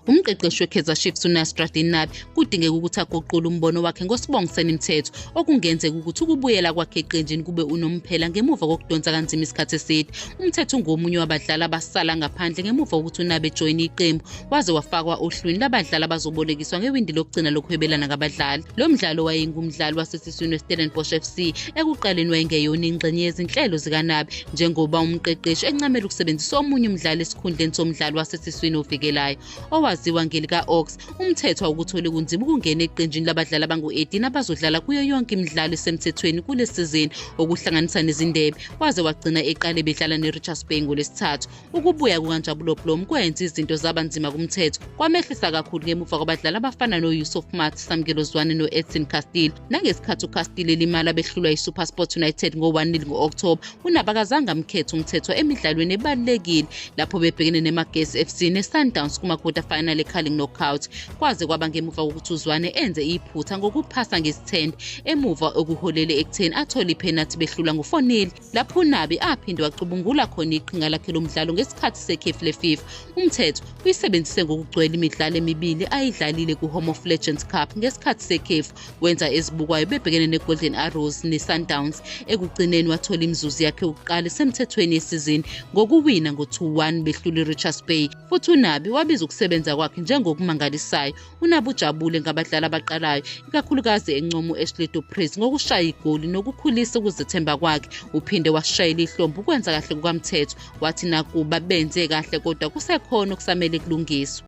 Umqeqeshi weKaizer Chiefs uNasreddine Nabi kudingeka ukuthi aguqule umbono wakhe ngoSibongiseni Mthethwa, okungenzeka ukuthi ukubuyela kwakhe eqenjini kube unomphela ngemuva kokudonsa kanzima isikhathi eside. UMthethwa ungomunye wabadlali abasala ngaphandle ngemuva kokuthi uNabi ejoyine iqembu, waze wafakwa ohlwini lwabadlali abazobolekiswa ngewindi lokugcina lokuhwebelana ngabadlali. Lo mdlalo wayengumdlali wasesiswini weStellenbosch FC ekuqaleni wayengeyona ingxenye yezinhlelo zikaNabi, njengoba umqeqeshi encamela ukusebenzisa omunye umdlali esikhundleni somdlali wasesiswini ovikelayo owaziwa ngelika-Ox. UMthethwa ukuthole kunzima ukungena eqenjini labadlali abangu-18 abazodlala kuyo yonke imidlalo esemthethweni kule sizini, okuhlanganisa nezindebe, waze wagcina eqale bedlala neRichards Bay ngoLwesithathu. Ukubuya kukaNjabulo Blom kwenza izinto zaba nzima kuMthethwa, kwamehlisa kakhulu ngemuva kwabadlali abafana no-Yusuf Maart, Samkelo Zwane no-Edson Castillo. Nangesikhathi uCastillo elimala behlulwa yiSuperSport United ngo-1-0 ngo-Okthoba, uNabi akazange amkhethe uMthethwa emidlalweni ebalulekile lapho bebhekene neMagesi FC neSundowns kuma-quarter final eCarling Knockout. Kwaze kwaba ngemuva kokuthi uZwane enze iphutha ngokuphasa ngesithende emuva okuholele ekutheni athole iphenathi behlulwa ngo-4-0, lapho uNabi aphinde wacubungula khona iqhinga lakhe lomdlalo ngesikhathi sekhefu leFIFA. UMthethwa uyisebenzise ngokugcwele imidlalo emibili ayidlalile ku-Home of Legends Cup ngesikhathi sekhefu, wenza ezibukwayo bebhekene neGolden Arrows neSundowns. Ekugcineni wathola imizuzu yakhe yokuqala esemthethweni yesizini ngokuwina ngo-2-1 behlula iRichards Bay, futhi uNabi wabiza ukusebenza kwakhe njengokumangalisayo. UNabi ujabule ngabadlali abaqalayo, ikakhulukazi encoma u-Ashley Du Preez ngokushaya igoli nokukhulisa ukuzethemba kwakhe. Uphinde washayela ihlombe ukwenza kahle kukaMthethwa, wathi nakuba benze kahle kodwa kusekhona okusamele kulungiswe.